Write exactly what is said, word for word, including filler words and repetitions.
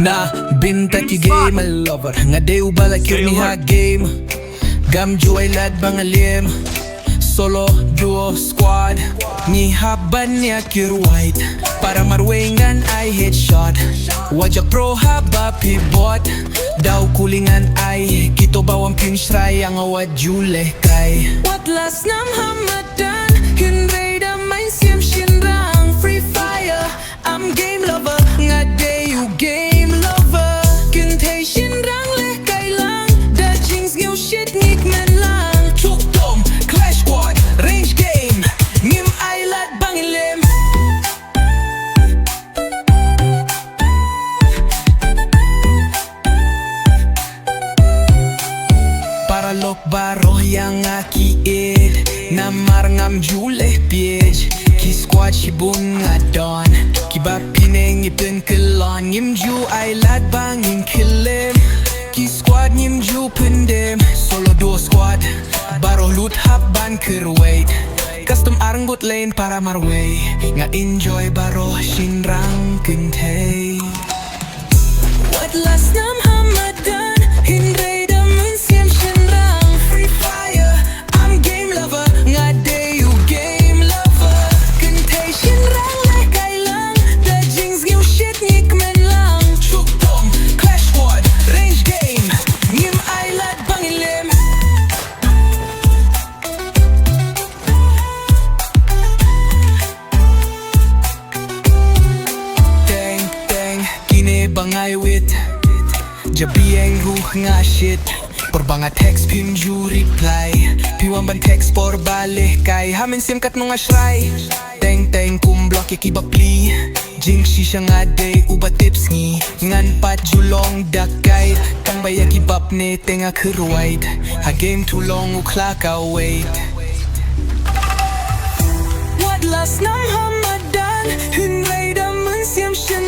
Na bynta ki gamer lover, nga dei uba la kyrni ha game. Ngam ju ai lad ba nga lem. Solo, duo, squad, ngi hap ban ïa kyrwai. Para marwei ngan ai headshot. Wat jak pro haba phi bot. Daw kuli ngan ai, kito ba wan pynshrai ïa nga wat ju lehkai. Wat la snam ha madan, hynrei da mynsiem shynrang. Free Fire, I'm game lover, nga dei u game lover. Kynthei shynrang lehkai lang, da jingsngewsih ngi kmen lang. Chukdom, Clash Squad, Range Game, ngim ai lad ba ngi lem. Paralok baroh ïa nga ki ïeit, namar ngam ju leh peit. Ki squad shibun nga don, kiba pyneng ïa pynkyllon. Ngim ju ai lad ba ngin khyllem, ki squad ngim ju pyndem. Solo, duo, squad, baroh lut hap ban kyrwai. Custom arngut lane para marwei, nga enjoy baroh shynrang kynthei. Wat la snam ha madan, hynrei da mynsiem shynrang. Free Fire, I'm game lover, nga dei u game lover. Kynthei shynrang lehkai lang, da jingsngewsih ngi kmen lang. Chukdom, Clash Squad, Range Game, ngim ai lad ba ngi lem. Teng teng, kine ba ngai wit. Ja biang ruh nga shit. Por ba nga text phim ju reply. Phi wan ban text por ba lehkai. Ha mynsiem katno nga shrai. Teng teng kum block ïa kiba pli. Jingshisha nga dei uba tip sngi. Ngan pat ju long da kai. Tang ba ïa ki bap ne te nga kyrwai. Ha game tu long u khlaka wait. Wat la snam ha madan, hynrei da mynsiem shynrang.